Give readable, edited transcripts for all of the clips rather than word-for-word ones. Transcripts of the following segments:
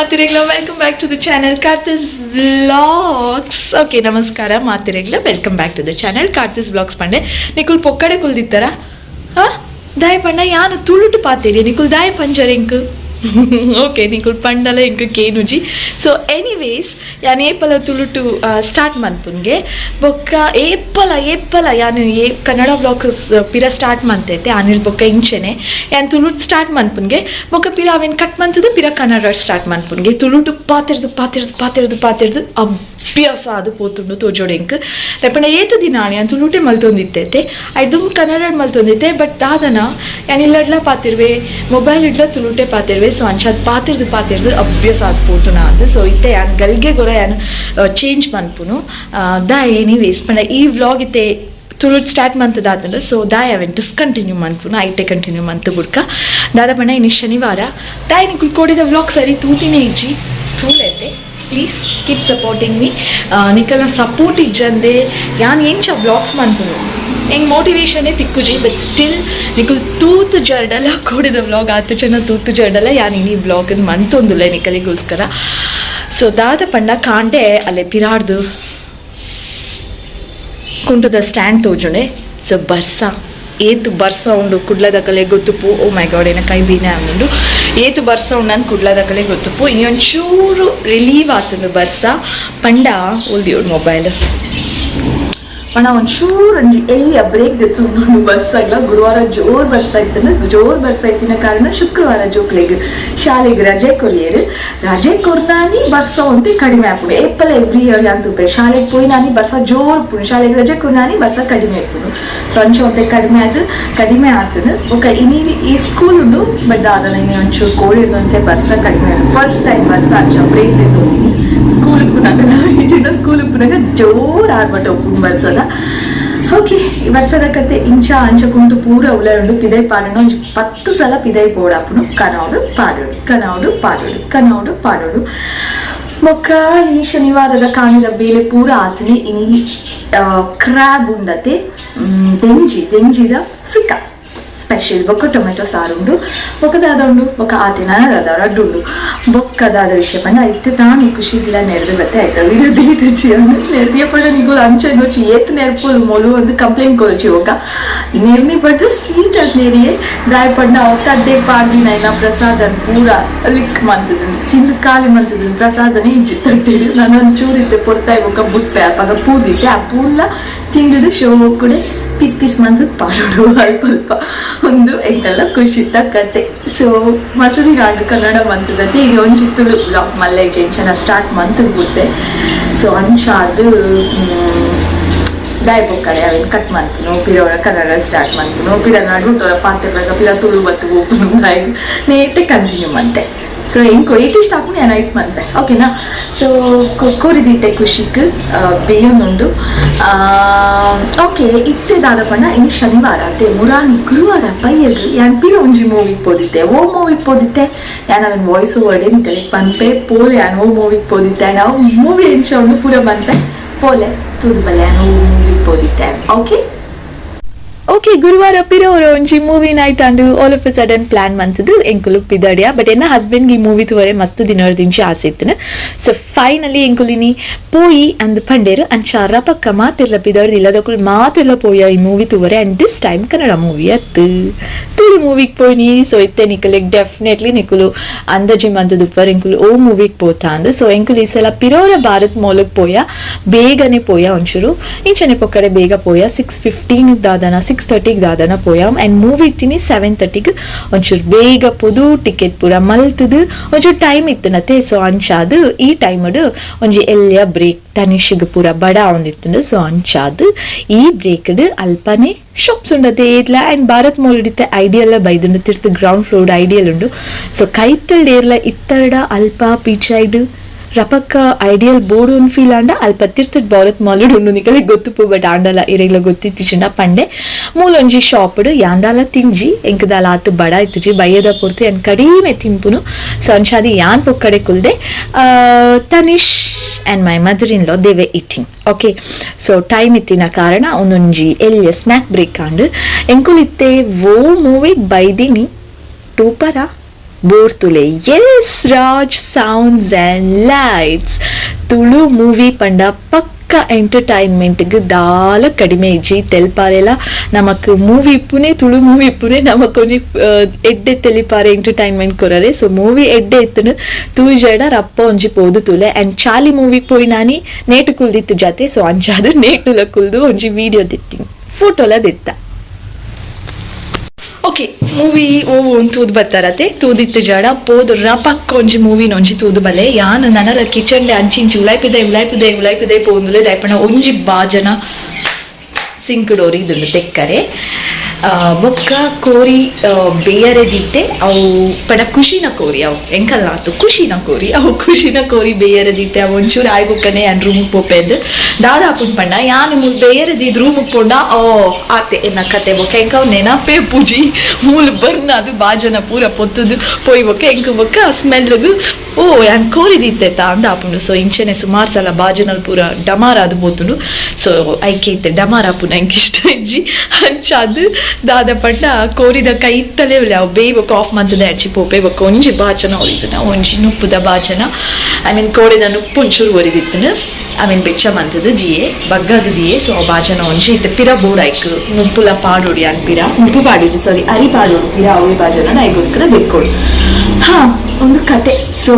ಮಾತಿರೆಗ್ಲ, welcome back to the channel Karthis vlogs. Okay, ನಮಸ್ಕಾರ ಮಾತಿರೆಗ್ಲ, welcome back to the channel Karthis vlogs. ಪಂಡೆ ನಿಕುಲ್ ಪೊಕ್ಕಡೆ ಕುಲ್ದಿತ್ತಾರ? ಹಾ, ದಾಯ ಪಂಡ ಯಾನು ತುಳುಟು ಪಾತೇರಿ, ನಿಕುಲ್ ದಾಯ ಪಂಜರ್ ಎಂಕ್? ಓಕೆ, ನಿಕುಲ್ ಪಂಡಲ ಎಂಕ್ ಕೇನುಜಿ. ಸೊ ಎನಿವೇಸ್, ಯಾನ್ ಏಪಲ ತುಳುಟು ಸ್ಟಾರ್ಟ್ ಮನ್ಪುನ್ಗೆ ಬೊಕ್ಕ ಏಪಲ ಏಪಲ ಯಾನು ಏ ಕನ್ನಡ ವ್ಲಾಗ್ಸ್ ಪಿರ ಸ್ಟಾರ್ಟ್ ಮಂತೈತೆ ಆನಿರ್ ಬೊಕ್ಕ ಇಂಚೆನೆ ಯಾನ್ ತುಳುಟ್ ಸ್ಟಾರ್ಟ್ ಮನ್ಪುನ್ಗೆ ಬೊಕ್ಕ ಪಿರ ಅವೇನು ಕಟ್ ಮಂತದ ಪಿರ ಕನ್ನಡ ಸ್ಟಾರ್ಟ್ ಮನ್ಪುನ್ಗೆ. ತುಳುಟು ಪಾತೆರ್ದು ಪಾತೆರ್ದು ಪಾತೆರ್ದು ಪಾತೆರ್ದು ಅಭ್ಯಾಸ ಅದು ಪೋತುಂಡು ತೋಜೋಡು ಎಂಕ್. ಪಂಡ ಏತು ದಿನ ಯಾನ್ ತುಳುಟೆ ಮಲ್ತೊಂದಿತ್ತೈತೆ, ಐದು ಕನ್ನಡ ಮಲ್ತೊಂದಿತ್ತೆ. ಬಟ್ ದಾದನ ಯಾನ್ ಇಲ್ಲಡ್ಲ ಪಾತಿರ್ವೆ, ಮೊಬೈಲ್ ಇಡ್ಲ ತುಳುಟೆ ಪಾತಿರ್ವೆ. ಸೊ ಅಂಚಾದ್ ಪಾತಿರ್ದು ಪಾತಿರ್ದು ಅಭ್ಯಾಸ ಆದ್ ಪೋತುನ ಅದು. ಸೊ ಇತ್ತೆ ಯಾನ್ ಗಲ್ಗೆ ಗೊರ ಯಾನ್ ಚೇಂಜ್ ಮನ್ಪುನು ದಾ. ಎನಿವೇಸ್, ಪಂಡ ಈ ವ್ಲಾಗ್ ಇತ್ತೆ ತುಳುಟ್ ಸ್ಟಾರ್ಟ್ ಮಂತದಾತಂಡು. ಸೊ ದಾಯ ಅವೆನ್ ಡಿಸ್ಕಂಟಿನ್ಯೂ ಮನ್ಪುನು, ಐಟೆ ಕಂಟಿನ್ಯೂ ಮಂತು ಬುಡ್ಕ. ದಾದ ಪಂಡ ಇನಿ ಶನಿವಾರ. ದಾಯ ನಿಕುಲ್ ಕೋಡಿದ ವ್ಲಾಗ್ ಸರಿ ತೂತಿನೇ ಇಜ್ಜಿ, ತೂಲೆತೆ. Please keep supporting me. ನಿಕಲ್ನ support ಇಜ್ಜಂದೆ ಯಾನ್ ಎಂಚ ವ್ಲಾಗ್ಸ್ ಮನ್ಪುನು? ಎಂಗ್ ಮೋಟಿವೇಶನೇ ತಿಕ್ಕುಜಿ. ಬಟ್ ಸ್ಟಿಲ್ ನಿಕುಲ್ ತೂತು ಜರ್ಡಲ, ಕೋಡಿದ ವ್ಲಾಗ್ ಆತು ಜನ ತೂತು ಜರ್ಡಲ ಯಾನ್ ಇನಿ ವ್ಲಾಗ್ ಮಂತೊಂದುಲ್ಲ ನಿಕಲಿಗೋಸ್ಕರ. ಸೊ ದಾದ ಪಂಡ ಕಾಂಡೆ ಅಲ್ಲೇ ಪಿರಾಡ್ದು ಕುಂಟದ ಸ್ಟ್ಯಾಂಡ್ ತೋಜುಂಡೆ. ಸೊ ಬರ್ಸ ಏತು ಬರ್ಸ ಉಂಡು ಕುಡ್ಲದಕಲೆ ಗೊತ್ತುಪು. ಓ ಮೈ ಗಾಡ್, ಏನ ಕೈ ಬೀನೆ ಆಗುಂಡು. ಏತು ಬರ್ಸ ಉಂಡು ನಾನು ಕುಡ್ಲದಕಲೆ ಗೊತ್ತುಪು. ಇನ್ನೊಂಚೂರು ರಿಲೀವ್ ಆತುಂಡು ಬರ್ಸ. ಪಂಡ ಉಲ್ದಿಯೋಡು ಮೊಬೈಲ್ ಪಂಡ ಒಂಚೂರು ಒಂಜಿ ಎಲ್ಲಿಯ ಬ್ರೇಕ್ ದೆತ್ತುಂಡು ಬರ್ಸಾಗ್ಲ. ಗುರುವಾರ ಜೋರ್ ಬರ್ಸ ಇತ್ತು. ಜೋರ್ ಬರ್ಸ ಇತ್ತಿನ ಕಾರಣ ಶುಕ್ರವಾರ ಜೋಕ್ಲೆಗ್ ಶಾಲೆಗ್ ರಜೆ ಕೊರಿಯರು. ರಜೆ ಕೊರ್ನಾನಿ ಬರ್ಸ ಒಂತೆ ಕಡಿಮೆ ಆಪುಂಡು. ಏಪಲ್ ಎವ್ರಿ ಇಯರ್ ಅಂತುಪೆ, ಶಾಲೆಗ್ ಪೋಯಿ ನಾನಿ ಬರ್ಸ ಜೋರ್ ಉಪ್ಪುಂಡು, ಶಾಲೆಗ್ ರಜೆ ಕೊರ್ನಾನಿ ಬರ್ಸ ಕಡಿಮೆ ಇಪ್ಪುಂಡು. ಸೊ ಅಂಚ ಒಂತೆ ಕಡಿಮೆ ಆದ್ ಕಡಿಮೆ ಆತುಂಡು. ಬೊಕ ಇನಿ ಈ ಸ್ಕೂಲ್ ಉಂಡು. ಬಟ್ ದಾದನ ಇನಿ ಒಂಚೂರು ಕೋಳಿರ್ದಂತೆ ಬರ್ಸ ಕಡಿಮೆ. ಫಸ್ಟ್ ಟೈಮ್ ಬರ್ಸ ಅಂಚ ಬ್ರೇಕ್ ದೆತ್ತೊಂದಿನಿ. ಸ್ಕೂಲ್ ಉಪ್ಪುನಾಗ, ಸ್ಕೂಲ್ ಉಪ್ಪುನಾಗ ಜೋರ್ ಆರ್ಭಟ ಉಪ್ಪುಂಡು ಬರ್ಸದ. ಓಕೆ, ವರ್ಷದ ಕತೆ ಇಂಚ ಅಂಚ ಕುಂಟು ಪೂರ ಉಲರುಂಡು. ಪಿದೈ ಪಾಡೋಣ ಒಂಜಿ 10 ಸಲ ಪಿದೈ ಪೋಡಾಪುನು. ಕನೌಡು ಪಾಡೋಡು, ಕನೌಡು ಪಾಡೋಡು, ಕನೌಡು ಪಾಡೋಡು. ಬೊಕ್ಕ ಈ ಶನಿವಾರದ ಕಾಣಿದ ಬೇಲೆ ಪೂರ ಆತನೆ. ಇನಿ ಕ್ರಾಬ್ ಉಂಡತೆ, ದೆಂಜಿ ದೆಂಜಿದ ಸುಕ್ಕ ಸ್ಪೆಷಲ್. ಬೊಕ್ಕ ಟೊಮೆಟೊ ಸಾರುಂಡು. ಬೊಕ್ಕ ದಾದ ಉಂಡು? ಬೊಕ್ಕ ಆತಿನ ದಾದ ರಡ್ಡುಂಡು. ಬೊಕ್ಕ ದಾದ ವಿಷಯ ಪಂಡ, ಇತ್ತೆ ತಾನು ಖುಷಿಗಿಲ್ಲ ನೆರೆದು ಬತ್ತೆ ಆಯ್ತಾ ವಿಡಿಯೋ ದೇತುಚಿ ಅಂದು ನೆರ್ದಿಯ ಪಂಡ ನಿಗುಲು ಅಂಚೆ ನೋಚಿ ಏತ್ ನೆರ್ಪುಲು ಮೊಲು ಒಂದು ಕಂಪ್ಲೇಂಟ್ ಕೊರಚಿ. ಹೋಗ ನೆರ್ನಿ ಪಡ್ದು ಸ್ವೀಟ್ ಅದ್ ನೆರಿಯೆ. ದಾಯ ಪಂಡ ಅವು ತಡ್ಡೆ ಪಾಡ್ದಿನ ಇನ್ನ ಪ್ರಸಾದನ್ ಪೂರ ಲಿಕ್ ಮಂತದ ತಿಂದು ಖಾಲಿ ಮಂತದ. ಪ್ರಸಾದನೇ ಇಜ್ಜಿ ತಟ್ಟಿರು. ನಾನು ಒಂಚೂರು ಇತ್ತೆ ಪೊರ್ತಾಯಿ ಬೊಕ್ಕ ಬುಟ್ಪೆ. ಅಪಗ ಪೂದಿತ್ತೆ, ಆ ಪೂಲ ತಿಂದಿದ್ದು ಶೋ ಕೂಡ ಪೀಸ್ ಪೀಸ್ ಮಂತದ ಪಾಡೋಡು ಅಲ್ಪ ಅಲ್ಪ. ಒಂದು ಎಂತೆಲ್ಲ ಖುಷಿತ ಕತೆ. ಸೊ ಮಸದಿ ನಾಡು ಕನ್ನಡ ಮಂತದತೆ. ಈಗ ಒಂಜಿ ತುಳು ಬ್ಲಾಗ್ ಮಲ್ಲೆ ಜಂಕ್ಷನ್ ಸ್ಟಾರ್ಟ್ ಮಂತದ ಬುತ್ತೆ. ಸೊ ಅಂಚ ಅದು ದಾಯ ಪೊಕ್ಕಡೆ ಅವೇನು ಕಟ್ ಮಂತುನು, ಪಿರೋರ ಕನ್ನಡ ಸ್ಟಾರ್ಟ್ ಮಂತುನು, ಪಿರ ನಡುಟೋರ ಪಾತಿರ್ಲಾಗ ಪಿರ ತುಳು ಬತ್ತು ಹೋಗ್ನು ದಾಯ ನೇಟೆ ಕಂಟಿನ್ಯೂ ಮಂತೆ. ಸೊ ಎಂಕು ಏಟಿ ಸ್ಟಾಪ್ ನಾನು ಐಟ್ ಮಂತೆ, ಓಕೆನಾ? ಸೊ ಕೋರಿದಿಟ್ಟೆ ಖುಷಿಕ್ ಬೇಯೊಂದುಂಡು. ಓಕೆ, ಇತ್ತೆ ದಾದ ಪಂಡ ಇನ್ನು ಶನಿವಾರ ಅತ್ತೆ. ಮುರಾನಿ ಗುರುವಾರ ಪೈಯಗ್ ಯಾನ್ ಪಿರ ಒಂಜಿ ಮೂವಿಗೆ ಪೋದಿತ್ತೆ. ಓ ಮೂವಿಗೆ ಪೋದಿತ್ತೆ? ಯಾನ್ ಅವನ್ ವಾಯ್ಸ್ ಓವರ್ ನಿಕಲೆ ಪನ್ಪೆ ಪೋಲೆ. ಯಾನ್ ಓ ಮೂವಿಗೆ ಪೋದಿತ್ತೆ, ನಾವು ಮೂವಿ ಎಂಚ ಉಂಡು ಪೂರ ಪನ್ಪೆ. ಪೋಲೆ ತೂದು ಬಲೆ ಯಾನ್ ಓ ಮೂವಿಗೆ ಪೋದಿತ್ತೆ. ಓಕೆ ಓಕೆ, ಗುರುವಾರ ಪಿರೋರ ಒಂಜಿ movie night and all of a sudden plan ಮಂತದ್ದು ಎಂಕುಲು ಪಿದಡಿಯ. ಬಟ್ ಎನ್ನ ಹಸ್ಬೆಂಡ್ಗೆ ಈ ಮೂವಿ ತೂವರೆ ಮಸ್ತ್ ದಿನದ ಆಸೆ ಇತ್ತು. ಸೊ ಫೈನಲಿ ಎಂಕುಲಿನಿ ಪೋಯಿ ಅಂದ್ ಪಂಡೇರು. ಅಂಚ ರಪಕ್ಕ ಮಾತಿರ್ಲ ಪಿದಡ್ದು ಇಲ್ಲದಕ್ಕುಲು ಮಾತಿರ್ಲ ಪೋಯ ಈ ಮೂವಿ ತೂವರೆ. And this time Kannada movie ಅತ್ತು, ತುಳು ಮೂವಿಗೆ ಪೋಯ್ನಿ. ಸೊ ಇತ್ತೆ ನಿಕುಲಿಗ್ ಡೆಫಿನೆಟ್ಲಿ ನಿಕುಲು ಅಂದಾಜಿ ಮಂತದ್ದು ಉಪ್ಪರ್ ಎಂಕುಲು ಓ ಮೂವಿಗೆ ಪೋತಾ ಅಂದ್. ಸೊ ಎಂಕುಲು ಈ ಸಲ ಪಿರೋರ ಭಾರತ್ ಮೌಲಕ್ ಪೋಯ. ಬೇಗನೆ ಪೋಯ ಒಂಚೂರು, ಇಂಚನೆ ಪೊಕ್ಕಡೆ ಬೇಗ ಪೋಯ. 6:15 ದಾದನ, 6:30ಗೆ ದಾದನ ಪೋಯ. And movie ಇತ್ತೀನಿ 7:30ಗೆ. ಒಂಚೂರು ಬೇಗ ಪೋದು ಟಿಕೆಟ್ ಪೂರ ಮಲ್ತದು ಒಂಚೂರು ಟೈಮ್ ಇತ್ತನತೆ. ಸೊ ಅಂಚಾದ್ ಈ ಟೈಮಡ್ ಒಂಜಿ ಎಲ್ಯ ಬ್ರೇಕ್, ತನಿಷಿಗ್ ಪೂರ ಬಡ ಒಂದಿತ್ತುಂಡು. ಸೊ ಅಂಚಾದ್ ಈ ಬ್ರೇಕ್ಡ್ ಅಲ್ಪನೆ ಶಾಪ್ಸ್ ಉಂಡತೆ ಏತ್ಲ. ಆ್ಯಂಡ್ ಭಾರತ್ ಮಾಲ್ ಇತ್ತೆ ಐಡಿಯಲ್ ಬೈದುಂಡು. ತಿರ್ತು ground floor ideal ಉಂಡು. ಸೊ ಕೈತಲ್ ಏರ್ಲ ಇತ್ತರ್ಡ ಅಲ್ಪ ಪೀಚೈಡ್ ರಪಕ್ಕ ಐಡಿಯಲ್ ಬೋರ್ಡ್ ಒಂದು ಫೀಲ್ ಆಂಡ ಅಲ್ಪ ತಿರ್ತಡ್ ಭಾರತ್ ಮಾಲ್ ಉಂಡು. ನಿಕಲಿಗೆ ಗೊತ್ತುಪು, ಬಟ್ ಆಂಡಲ ಇರೆಗ್ಲ ಗೊತ್ತಿತ್ತಿಚಿಂಡ ಪಂಡೆ. ಮೂಲೊಂಜಿ ಶಾಪ್ಡ್ ಯಾಂದಾಲ ತಿಂಜಿ, ಎಂಕದಾಲ ಆತು ಬಡ ಇತ್ತುಜಿ. ಬಯ್ಯದ ಪೂರ್ತಿ ಅನ್ ಕಡಿಮೆ ತಿಂಪುನು. ಸೊ ಅಂಚಾದಿ ಯಾನ್ ಪೊಕ್ಕಡೆ ಕುಲ್ದೆ. Tanish and my mother in law, they were eating. Okay, so time ಇತ್ತಿನ ಕಾರಣ ಒಂದೊಂಜಿ ಎಲ್ಯ snack break and. ಎಂಕುಲಿತ್ತೆ oh ಮೂವಿಗ್ ಬೈದಿನಿ ತೂಪರ? Board ತುಲೆ. S Raj sounds and lights. Tulu movie ಪಂಡ ಪಕ್ಕ ಎಂಟರ್ಟೈನ್ಮೆಂಟ್ಗೆ ದಾಲ ಕಡಿಮೆ ಇಜ್ಜಿ ತೆಲ್ಪಾರೆಲ. ನಮಕ್ ಮೂವಿ ಇಪ್ಪುನೆ, ತುಳು ಮೂವಿ ಇಪ್ಪುನೆ ನಮಕ್ ಒಂಜಿ ಎಡ್ಡೆ ತೆಲಿಪಾರೆ, ಎಂಟರ್ಟೈನ್ಮೆಂಟ್ ಕೊರರೆ. ಸೊ ಮೂವಿ ಎಡ್ಡೆ ಇತ್ತುನು ತೂಜಡ ರಪ್ಪ ಒಂಜಿ ಪೋದು ತುಲೆ. And Charlie movie ಪೋಯಿ ನಾನಿ ನೇಟು ಕುಲ್ದಿತ್ತು ಜಾತೆ. ಸೊ ಅಂಚಾದು ನೇಟುಲ ಕುಲ್ದು ಒಂಜಿ ವಿಡಿಯೋ ದಿತ್ತಿ, ಫೋಟೋಲ ದಿತ್ತ. ಓಕೆ, ಮೂವಿ ಓವು ತೂದು ಬರ್ತಾರತೆ. ತೂದಿತ್ತು ಜಡ ಪೋದು ರಪಕ್ಕ ಒಂಜಿ ಮೂವಿನ ಒಂಜಿ ತೂದು ಬಲೆ. ಯಾನ್ ನನಲ ಕಿಚನ್ ಅಂಚಿಂಚಿ ಉಲಾಯ್ಪಿದೆ ಉಲಾಯ್ಪಿದೆ ಉಲಾಯ್ಪಿದೆ ಪೋಂದುಲೆ. ದಾಯಪಣ ಒಂಜಿ ಬಾಜನ ಸಿಂಕ್ ಡೋರಿ ಇದುಂಡು ತೆಕ್ಕರೆ. ಬೊಕ್ಕ ಕೋರಿ ಬೇಯರೆ ದಿತ್ತೆ. ಅವು ಪಡ ಖುಷಿನ ಕೋರಿ ಅವು ಎಂಕಲ್ಲ ಆತು, ಖುಷಿನ ಕೋರಿ ಅವು. ಖುಷಿನ ಕೋರಿ ಬೇಯರೆ ದಿತ್ತೆ. ಅವು ಒಂಚೂರು ಆಯ್ ಬೊಕ್ಕನೆ ಯಾನ್ ರೂಮುಗ್ ಪೋಪೆಂದ್. ದಾದ ಆಪುಂಡು ಪಂಡ, ಯಾನ್ ಮೂಲು ಬೇಯರೆ ದೀದ್ ರೂಮುಗ್ ಪೋಂಡ ಓ ಆತೆ ಎನ್ನ ಕತೆ. ಬೊಕ್ಕ ಎಂಕ ಅವು ನೆನಪೇ ಪೂಜಿ. ಮೂಲು ಬರ್ನ ಅದು ಬಾಜನ ಪೂರ ಪೊತ್ತುದು ಪೋಯ್ ಬೊಕ್ಕ ಎಂಕ್ ಬೊಕ್ಕ ಸ್ಮೆಲ್ಗ್ ಓ ಯಾನ್ ಕೋರಿ ದಿತ್ತೆ ತಾ ಅಂದ್ ಆಪುಂಡು. ಸೊ ಇಂಚೆನೆ ಸುಮಾರು ಸಲ ಬಾಜನಲ್ ಪೂರ ಡಮಾರ್ ಆದ್ ಪೋತುಂಡು. ಸೊ ಐಕೆ ಇತ್ತೆ ಡಮಾರ್ ಆಪುನ ಎಂಕ್ ಇಷ್ಟ ಇಜ್ಜಿ. ಅಂಚಾದ್ ದಾದ ಪಂಡ, ಕೋರಿದ ಕೈತ್ತಲೇ ಉಲ್ಲೆ. ಅವು ಬೇಯ್ ಬೊಕ್ಕ ಆಫ್ ಮಂತುದೆ ಅಚ್ಚಿ ಪೋಪೆ. ಬೊಕ್ಕ ಒಂಜಿ ಬಾಚನ ಒರಿದಿನ, ಒಂಜಿ ನುಪ್ಪುದ ಬಾಚನ, I mean ಕೋರಿದ ನುಪ್ಪು ಒಂಚೂರು ಒರಿದಿತ್ತುಂಡು. I mean ಬೆಚ್ಚ ಮಂತುದು ದಿಯೆ ಬಗ್ಗದ ದಿಯೆ. ಸೊ ಆ ಬಾಚನ ಒಂಜಿ ಇತ್ತೆ ಪಿರ ಬೋಡೈಕ್ ನುಪ್ಪುಲ ಪಾಡೋಡಿ ಅನ್ ಪಿರ ನುಪ್ಪು ಪಾಡೋಡಿ, ಸಾರಿ, ಅರಿ ಪಾಡೋಡು ಪಿರ ಅವೆ ಬಾಜನ ಐಗೋಸ್ಕರ ದೆಕ್ಕೊಡು. ಹಾ, ಒಂದು ಕತೆ. ಸೊ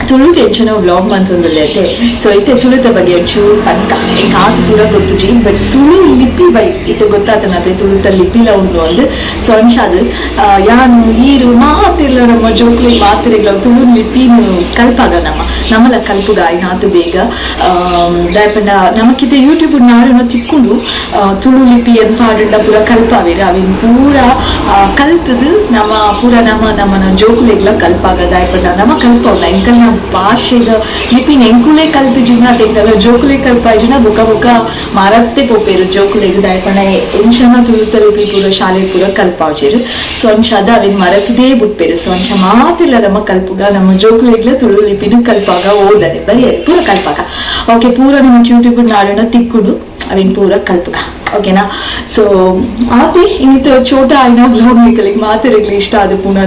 ತುಳು ಎಂಚನ ವ್ಲಾಗ್ ಮಂತೊಂದುಲ್ಲೆತೆ. ಸೊ ಇತ್ತೆ ತುಳುತ ಬಗ್ಗೆ ಒಂಚೂರು ಪಂತ. ಎಂಕ್ ಆತ್ ಪೂರ ಗೊತ್ತುಜಿ, ಬಟ್ ತುಳು ಲಿಪಿ ಬೈ ಇತ್ತೆ ಗೊತ್ತಾತನತೆ, ತುಳುತ ಲಿಪಿಲ ಉಂಡು ಅಂದ್. ಸೊ ಅಂಚಾದ್ ಯಾನು ಈರು ಮಾತೆರ್ಲ ನಮ್ಮ ಜೋಕ್ಲೆ ಮಾತೆರೆಗ್ಲ ತುಳು ಲಿಪಿನು ಕಲ್ಪಾಗ ನಮ್ಮ ನಮಲ ಕಲ್ಪುಗ ಆಯ್ನಾತ್ ಬೇಗ. ದಾಯೆ ಪಂಡ ನಮಕಿತ್ತೆ ಯೂಟ್ಯೂಬ್ ನಾಡುನ ತಿಕ್ಕುಂಡು. ತುಳು ಲಿಪಿ ಎಂಪಾಡುಂಡ ಪೂರ ಕಲ್ಪಾವೇರು. ಅವಿನ್ ಪೂರ ಕಲ್ತದು ನಮ್ಮ ಪೂರ ನಮ್ಮ ನಮ್ಮನ ಜೋಕುಲೆಗ್ಲ ಕಲ್ಪಾಗ. ದಾಯೆ ಪಂಡ ನಮ್ಮ ಕಲ್ಪವಲ್ಲ, ಎಂಕಲ್ನ ಭಾಷೆದ ಲಿಪಿನ ಎಂಕುಲೇ ಕಲ್ತುಜಿನ ಎಂಕಲ್ನ ಜೋಕುಲೆ ಕಲ್ಪಾಯಿಜಿನ ಬೊಕ ಬೊಕ ಮಾರತ್ತೆ ಪೋಪೇರು ಜೋಕುಲೆಗ್. ದಾಯೆ ಪಂಡ ಎಂಚನ ತುಳುತ ಲಿಪಿ ಪೂರ ಶಾಲೆ ಪೂರ ಕಲ್ಪಾವ್ಜೆರು. ಸೊ ಅಂಚಾದ ಅವಿನ್ ಮರತದೇ ಬುಟ್ಪೇರು. ಸೊ ಅಂಚ ಮಾತೆಲ್ಲ ನಮ್ಮ ಕಲ್ಪುಗ, ನಮ್ಮ ಜೋಕುಲೆಗ್ಲ ತುಳು ಲಿಪಿನ ಕಲ್ಪಾಗ, ಓದರೆ ಬರಿಯರೆ ಪೂರ ಕಲ್ಪಾಗ. ಓಕೆ, ಪೂರ ನಮ್ಮ ಯೂಟ್ಯೂಬ್ ನಾಡುನ ತಿಕ್ಕುಡು, ಅವಿನ್ ಪೂರ ಕಲ್ಪುಗ, ಓಕೆನಾ? ಸೊ ಆತೆ ಇನ್ನಿತ ಚೋಟ ಆಯ್ನ ವ್ಲಾಗ್ ನಿಕಲಿಗೆ ಮಾತೆರೆಗ್ಲ ಇಷ್ಟ ಆದ ಪುನಃ.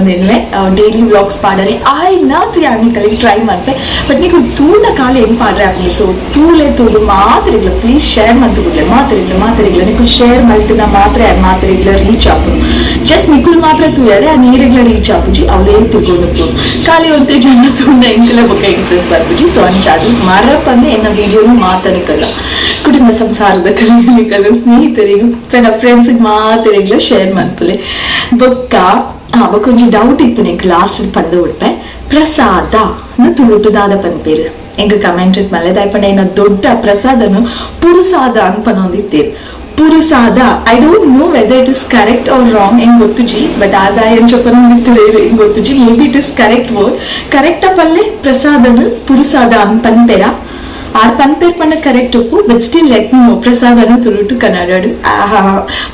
ಡೈಲಿ ವ್ಲಾಗ್ಸ್ ಪಾಡರೆ ಆಯ್ನ ಯಾನ್ ನಿಕಲಿಗೆ ಟ್ರೈ ಮನ್ಪೆ. ಬಟ್ ನಿಕು ತೂನ ಕಾಲ ಹೆಂಗ್ ಪಾಡ್ರೆ ಆಪುಂಡು. ಸೊ ತೂಲೆ ತೂಲು ಮಾತೆರೆಗ್ಲ ಪ್ಲೀಸ್ ಶೇರ್ ಮಂತು ಕುಡ್ಲೆ. ಮಾತೆರೆಗ್ಲ ಮಾತೆರೆಗ್ಲ ನಿಕುಲ್ ಶೇರ್ ಮಲ್ತಿನ ಮಾತ್ರ ಮಾತೆರೆಗ್ಲ ರೀಚ್ ಆಪುಂಡು. ಜಸ್ಟ್ ನಿಕುಲ್ ಮಾತ್ರ ತೂಯರೆ ಆ ನೀರೆಗ್ಲ ರೀಚ್ ಆಪುಜಿ. ಅವಳೇ ತಿಳ್ಕೊಂಡು ಖಾಲಿ ಒಂತೆ ಜನ ತೂಂಡ ಎಂಕಲ ಬೊಕ್ಕ ಇಂಟ್ರೆಸ್ಟ್ ಬರ್ಪುಜಿ. ಸೊ ಅಂಚಾದು ಮರಪಂದೆ ಎನ್ನ ವಿಡಿಯೋನು ಮಾತನಿಕಲ್ಲ ಕುಟುಂಬ ಸಂಸಾರದ ಕಲಿಕಲ್ಲ ಸ್ನೇಹಿತರಿಗೂ ಫ್ರೆಂಡ್ಸ್ ಮಾತೆರೆಗ್ಲ ಶೇರ್ ಮನ್ಪುಲೆ. ಬೊಕ್ಕ ಬೊಕ್ಕ ಒಂಜಿ ಡೌಟ್ ಇತ್ತು ನಿಂಕ್, ಲಾಸ್ಟ್ ಪಂದ್ ಉಡ್ಪೆ. ಪ್ರಸಾದ ತುಳುಟು ದಾದ ಪನ್ಪೇರು ಎಂಕ್ ಕಮೆಂಟ್ ಮಲ್ಲೆ. ದಾಯಪಂಡ ಏನ ದೊಡ್ಡ ಪ್ರಸಾದನು ಪುರುಸಾದ ಅನ್ಪನೊಂದಿತ್ತೇರು. ಪುರುಸಾದ, I don't know whether it is correct or wrong, ಎಂಗ್ ಗೊತ್ತುಜಿ. ಬಟ್ ಆದಾಯ ಎಂಚೊಪನೊಂದಿತ್ತೇರು ಎಂಗ್ ಗೊತ್ತುಜಿ. Maybe it is correct word. Correct ಪಲ್ಲೆ, ಪ್ರಸಾದನು ಪುರುಸಾದ ಪನ್ಪೆರ ಆರ್ ಪನ್ಪೇರ್ ಪಂಡ ಕರೆಕ್ಟ್ ಉಪ್ಪು. But still let me know, ಪ್ರಸಾದನು ತುಳುಟು ಕನ್ನಡಡು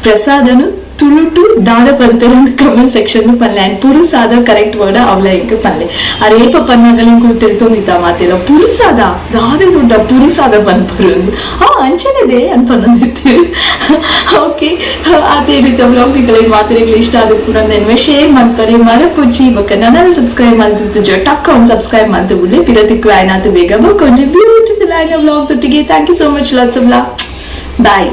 ಪ್ರಸಾದನು ತುಳುಟು ದಾದ ಪನ್ಪೇರ್ ಅಂತ ಕಮೆಂಟ್ ಸೆಕ್ಷನ್ ಪನ್ಲೆ. ಅಂಡ್ ಪುರುಸಾದ ಕರೆಕ್ಟ್ ವರ್ಡ್ ಅವಲ ಎಂಕ್ ಪನ್ಲೆ. ಆ ರೇಪ ಪನ್ನಗಲ ಎಂಕುಲು ತೆಲ್ತೊಂದಿತ್ತ ಮಾತೆಲ್ಲ, ಪುರುಸಾದ ದಾದೆ ದೊಡ್ಡ ಪುರುಸಾದ ಪನ್ಪರು. ಹಾ, ಅಂಚನೆದೆ ಅನ್ಪನ್ನೊಂದಿತ್ತೇರು. ಓಕೆ, ಅದೇ ರೀತಿ ವ್ಲಾಗ್ ನಿಕಲೆಗ್ ಮಾತೆರೆಗ್ಲ ಇಷ್ಟ ಆದ ಕೂಡ ಶೇರ್ ಮನ್ಪರೆ ಮರಪುಜಿ. ಬೊಕ್ಕ ನನ್ನ ಸಬ್ಸ್ಕ್ರೈಬ್ ಮಲ್ತಿತ್ತು ಟಕ್ಕ ಒಂದು ಸಬ್ಸ್ಕ್ರೈಬ್ ಮಂತು ಬುಡ್ಲೆ. ಪಿರತಿಕ್ಕು ಆಯ್ನಾತು ಬೇಗ ಬೊಕ್ಕ ಒಂಜಿ ಬ್ಯೂಟಿಫುಲ್ ಆಯ್ನ ವ್ಲಾಗ್ ತೊಟ್ಟಿಗೆ. Thank you so much, lots of love, bye.